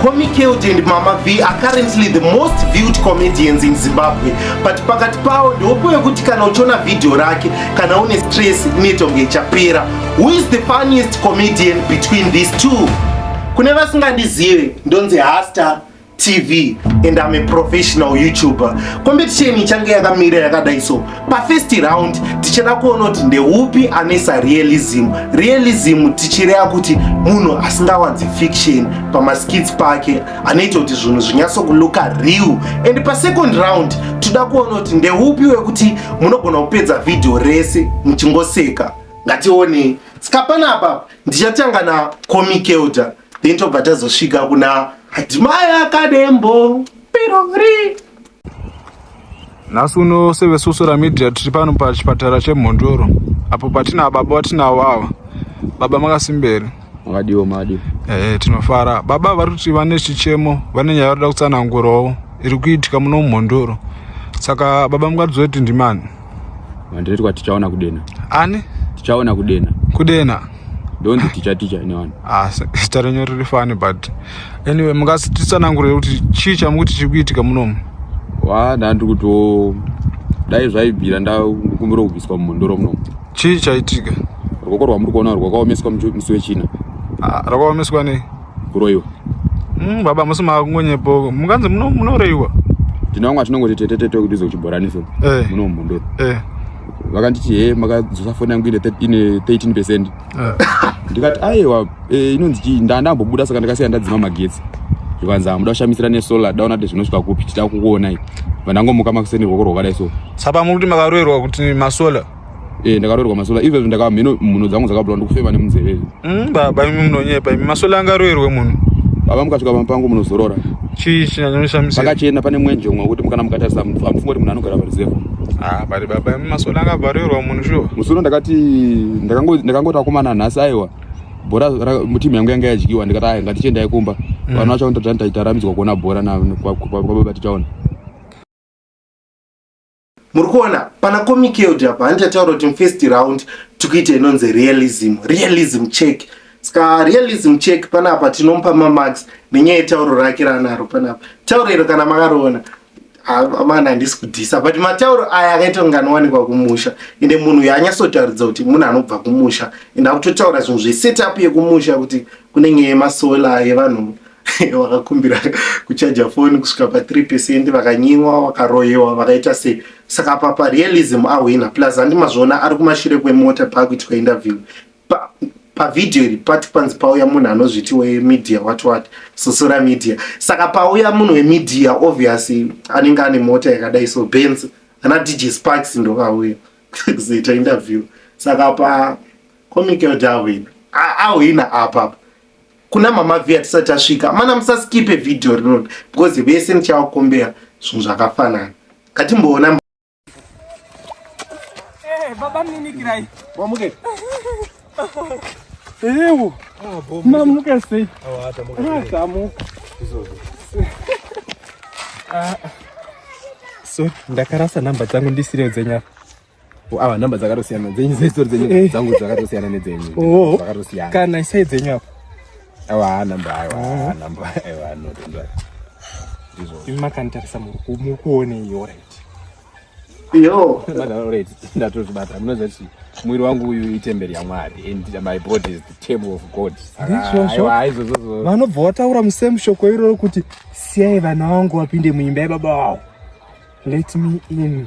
Comic Elder and Mama V are currently the most viewed comedians in Zimbabwe, but pakati pavo ndewopo wekuti kana uchiona video rake kana une stress inoita kunge ichapera. Who is the funniest comedian between these two? Kune vasingandizive, ndonzi Hasta TV and I'm a professional YouTuber. Competition ichange yakamira yakadai so. Pafirst round tichada kuona kuti ndeupi anoisa realism. Realism tichireva kuti munhu asingawanzi fiction pamaskits pake anoita kuti zvinhu zvinyatsokulooka real. And pasecond round toda kuona kuti ndeupi wekuti munogona kupedza video rese muchingoseka. Ngatione. Saka panapa ndichatanga na Comic Elder, then tobva tazosvika kuna Admire Kadembo Pirori. Nhasi uno seveSosora Media tiri pano pachipatara cheMhondoro apo patina baba vatinavo ava. Baba, makasimberi? Makadiwo, makadiwo. Tinofara. Baba vari kuti vane chichemo, vane nyaya varikuda kutsanangurawo iri kuitika muno muMhondoro. Saka baba, mungatiziva kuti ndimani? Ndinoitwa Tichaona Kudena. Ani? Tichaona Kudena. Kudena. Ndonzi Ticha, Ticha nevanhu. Ah, zita renyu riri funny, but anyway, mungatitsanangurire kuti chii chamukuti chiri kuitika munomu? Wa, ndandiri kutiwo dai zvaibvira ndakumbira kubviswa mumhondoro munomu. Chii chaitika? Ruoko rwamuri kuona rwakaomeswa musi weChina. Ah, rwakaomeswa nei? Kuroyiwa. Baba, musi makungonyepo munganzi munoreiwa. Tine vamwe atinongoti tete tete kudhize kuchibhoraniso muno mumhondoro. Vakanditi, "He, makadzosa foni yangu ine 13%." Ndikati, "Aiwa, inonzi chii, ndandambobuda, saka ndakasiya ndadzima magetsi." Zvikanzi, "Hamuda kushamisira nesolar, daona kuti zvinosvika kupi, tida kukuonai." Vandangomuka makuseni, ruoko rwakadai so. Saka muri kuti makaroerwa kuti masolar? Ndakaroerwa masolar. Izvezvi ndaka mhino, mhuno dzangu dzakabhula, ndikufema nemunzeve. Baba, imi munonyepa imi. Masolar angaroerwe munhu? Baba, mukasvika pamba munozorora. Chii chinyanyoshamisa? Pakachena, pane mwenje umwe wekuti kana mukatarisa hamufungi kuti munhu anogara pareserve. Ah, but baba, imi, masolar angabva aroerwa munhu sure? Musi uno ndakati ndakangoti akomana, nhasi aiwa, bhora timu yangu yanga yadyiwa. Ndikati, "Aya, ngatichiendai kumba." Vanhu vacho vanototi taramidzwa kuona bhora kwababa Tichaona. Muri kuona pana Comic Elder apa, handichataura kuti mufirst round tikuita inonzi realism, realism check. Saka realism check panapa tinomupa mamarks nenyaya yetauro rake raanaro panapa. Tauro iro kana makariona, mana, handisi kudhisa, but matauro aya akaita kunge anowanikwa kumusha. Ende munhu uyu anyatsotaridza kuti munhu anobva kumusha, ende akutotaura zvinhu zvesetup yekumusha, kuti kune nyaya yemasolar, yevanhu vakakumbira kuchaja foni kusvika pa3%, vakanyimwa, vakaroyewa, vakaita sei. Saka apa parealism ahwina. Plus handimazviona ari kumashure kwemota paakuitwa interview. Pavhidhiyo iri pati panzi pauya munhu anozviti wemedia, what what, Sosora Media. Saka pauya munhu wemedia, obviously anenge ane mota yakadai so, Benz. Ana DJ Sparks ndovauya kuzoita interview. Saka pa Comic Elder ahwina, ahwina apa. Kuna Mama V tisati tasvika, mana, musaskipe vhidhiyo rinori because vese ndichavakombera zvinhu zvakafanana. Ngatimboona. Baba mninikirai. Wamuke. Ewo. Mamuka sei? Ah, tamuka. Ah. So, ndakarasa namba dzangu, ndisiriyo dzenyu apa. Awa, namba dzakatosiyana dzenyu, dzestori dzenyu. Dzangu dzakatosiyana nedzenyu. Oh. Dzakatosiyana. Kana isai dzenyu apa. Awa, namba, aiwa, namba, aiwa, no, don't worry. Ndizvo. Imi makanditarisa, muri kuonei? Alright. Yo. Alright, ndatozvibata. Munoziva kuti mwiri wangu uyu itemberi yaMwari and my body is the temple of God. Ndizvozvo. Aiwa, izvozvozvo. Vanobva vataura musame shoko iroro kuti, "Siyai vana vangu vapinde muimba yababa vavo. Let me in."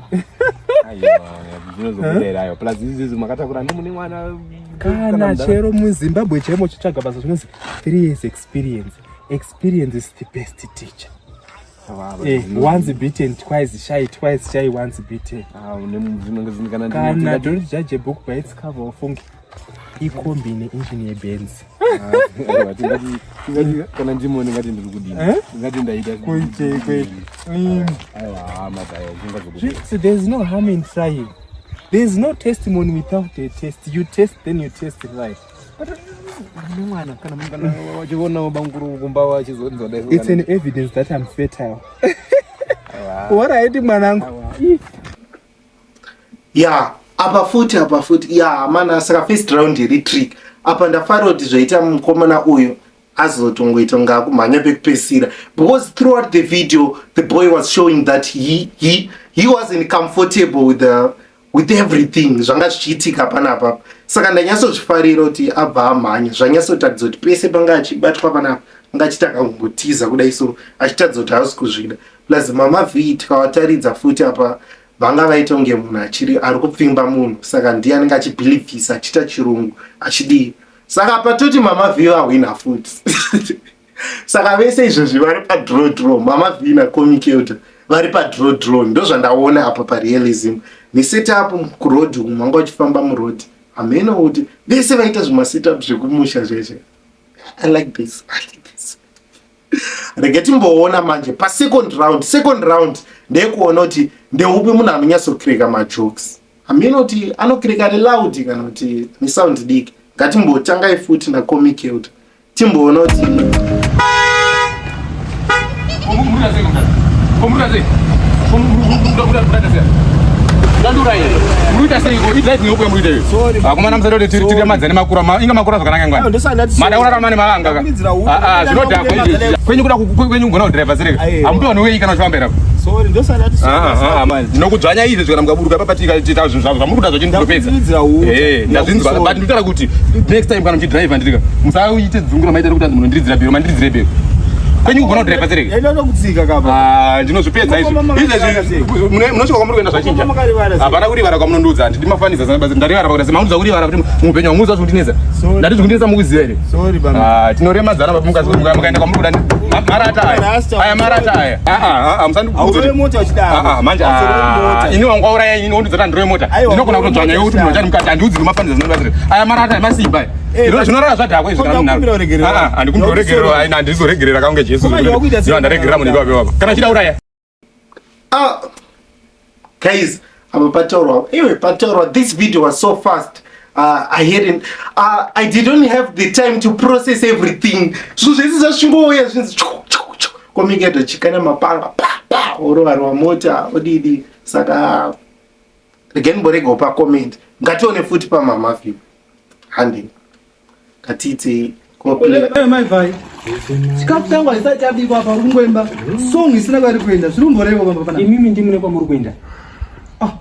Aiwa, zvinozobudera ayo. Plus izvizvi makatakura ndimune mwana. Kana chero muZimbabwe chaimo chitsvaga basa zvinonzi 3 years experience. Experience is the best teacher. Once beaten, twice shy, twice shy, once beaten. Kana don't judge a book by its cover. Ufunge ikombi neengine yeBenz. Kana ndimone ngati ndiri kudini? Eh? Ngati ndaita Kuite kwe. Aiwa, madhaya, zvingazobuda. So there's no harm in trying. There's no testimony without a test. You test, then you testify. Mune mwana, kana wachionawo banguru kumba wachizonzwa dai. It's an evidence that I'm fertile. Alright, mwanangu. Ya, apa futi, apa futi ya mana. Saka first round iri trick apa. Ndafara kuti zvaita mukomana uyu. Azotongoita kunge akumhanya pekupesira, because throughout the video the boy was showing that he wasn't comfortable with everything zvanga zvichiitika panapa. Saka ndanyatsozvifarira kuti abva amhanya, zvanyatsotaridza kuti pese panga achibatwa panapa anga achiita akangotiza kudai, so achitaridza kuti haasi kuzvida. Plus Mama V, tikavataridza futi apa, vanga vaita kunge munhu achiri ari kupfimba munhu, saka ndiye anenge achibhilivhisa, achiita chirungu, achidii. Saka patoti Mama V vahwina futi. Saka vese izvozvi vari padraw draw, Mama V naComic Elder vari padraw draw. Ndo zvandaona apa parealism nesetup kuroad umu, vanga vachifamba muroad, hameno kuti vese vaita zvimasetup zvekumusha zveshe. I like this, I like this. Rege timboona manje pasecond round. Second round ndeyekuona kuti ndeupi munhu anonyatsocracka majokes, hameno kuti anocracka neloud kana kuti nesound diki. Ngatimbotangai futi naComic Elder, timboona kuti Murikuita sei, mukadzi? Murikuita sei? Murikuita sei? Ndandura here? Murikuita sei iko? Idriving yokuya murikuita iyo. Sorry. Akomana, musati kuti tiri madzani makura. Inga makura zvakanaka ngwani. Mada kurarama nemalanga ka. Ah ah, zvinodhakwa izvi. Kwenyu kuda kwenyu kugona kudriver sereka. Aiwa. Hamutooni wei kana uchifambira. Sorry, ndosandati. Ah ah, ndinokudzvanya izvi kana mukaburuka papa tikaita zvinhu zvavo zvamuri kuda zvacho ndinopedza. Ndakudziridzira uta. Eh, ndazvinzwa, but ndinotaura kuti next time kana muchidriver ndirika, musaite dzungu ramaita rekuti anzi munondiridzira bhero, mandiridzire bhero. Kwenyu kugona kudriver sereka. Yaida kutsika kapa. Ah, ndinozvipedza izvi. Mama, Izvezvi munosvika kwamuri kuenda zvachinja. Makarivara sei? Hapana kurivara kwamunondiudza, handidi mafanisa sana basi. Ndarivara pakuti maunudza kurivara kuti muupenyu hamuudza zvekundinetsa. Sorry. Ndati zvekundinetsa mukuziva here? Sorry, baba. Ah, tinoremadzana baba, mukaenda kwamuri kuda marata aya. Rasta. Aya marata aya. Ah ah, ah, musandiudza. Haurove mota uchidaro. Ah ah, manje Haurove mota. ah, ini wangu wauraya ini wondiudza kuti handirove mota. Aiwa, Ndinogona haurove kutodzvanya mota iwe kuti munhu uchidaro. achari mukati, handiudziri mafanisa zvinodibatsira. Aya marata aya masimba aya. Eh, Zvinorara zvadhakwa izvi kana Ndakumbira munhu. uregerero. Ah ah, handikumbira uregerero, handizoregerera kaunge Jesu. Komanje wakuita sei? Ndiyo ndaregerera munhu ipapo ipapo. Kana chida uraya. Ah, guys, apa pataurwa, iwe pataurwa. This video was so fast. I hadn't I didn't have the time to process everything. Zvinhu zvese zvachingouya zvinzi chu chu chu, Comic Elder chikana mapanga pa pa, orovarwa mota, odidi. Saka regai ndimboregawo pacomment, ngatione futi paMama V. Handi ngatiitei koplay. Mai Vai, chikafu changu haisati chabikwa apa uri kungoimba song isina kwairi kuenda. Zviri kumborevo pamba panapa? Imimi ndimune kwamuri kuenda.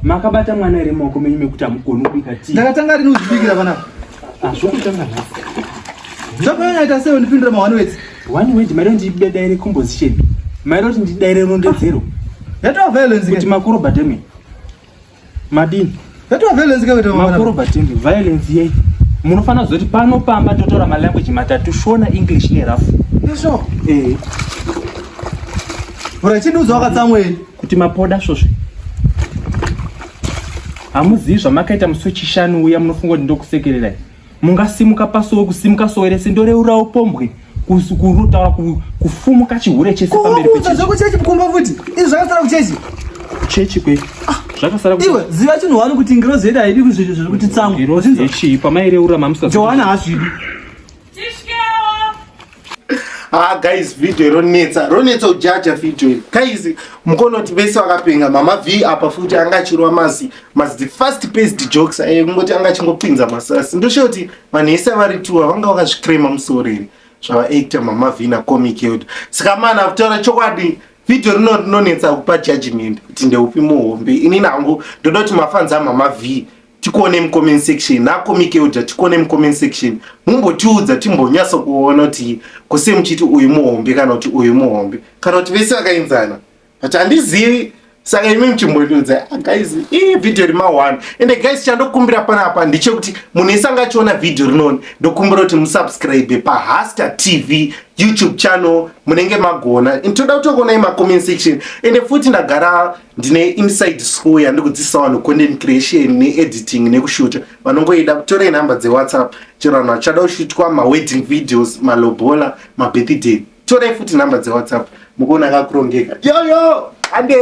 Makabata mwana here mumaoko menyu mekuti hamugoni kubika tii? Ndakatanga rini kuzvibikira panapa? Zvokutanga nhasi. Zvakanyanya sei undipindura ma-one words? One word, maida kuti ndidaire composition, maida kuti ndidaire rondedzero? Yatova violence. Kuti makorobha teme madini? Yatova violence ke kuita panapa. Makorobha teme, violence yei? Munofanira kuzoti pano pamba totaura malanguage matatu: Shona, English nerafu. Izvo. Eh. Ura chindiudza wakatsamwei? Kuti mapoda svosve, hamuzivi zvamakaita musi wechishanu uya. Munofunga kuti ndokusekererai? Mungasimuka pasowe, kusimuka sowe rese, ndoreurawo pombwe, kurutaura kufumuka chihure chese pamberi Kuudza pechechi. zvekuchechi mukomba futi. Izvi zvakasara kuchechi. Chechi kwe zvakasara Iwe ziva chinhu wani kuti ngirozi yedu haidi kuzvinhu zvekuti tsamwe. Ngirozi yechii pamaireura mamusa? Johana haazvidi. Ah guys, video ronetsa, ronetsa kujaja video iri. Guys, mukoona kuti vese vakapenga. Mama V apa futi anga achirwa mazi the fast paced jokes aye, kungoti anga achingopinza masasi. Ndoshuwa kuti vanhu vese vari tuwa vanga vakazvikrema musoro iri zvavaacta Mama V naComic Elder. Saka mana kutaura chokwadi, video rino rinonetsa kupa judgment kuti ndeupi muhombe. Inini hangu ndoda kuti mafans aMama V tikuone mucomment section, naComic Elder tikuone mucomment section, mumbotiudza timbonyatso kuona kuti kuse muchiti uyu muhombe kana kuti uyu muhombe kana kuti vese vakaenzana, but handizivi. Saka imi muchimbondiudza. Ah, guys, ii video rima1. Ende guys, chandokumbira panapa ndechekuti munhu ese anga achiona video rinoni, ndokumbira kuti musubscribe paHaster TV YouTube channel. Munenge magona. Toda kutokuonai macomment section. Ende futi ndagara ndine inside school yandikudzidzisa vanhu content creation neediting nekushuta. Vanongoida, torei nhamba dzeWhatsApp. Chero vanhu vachada kushutwa mawedding videos, malobola, mabirthday, torei futi nhamba dzeWhatsApp. Mukuona akakurongeka yoyo, handei.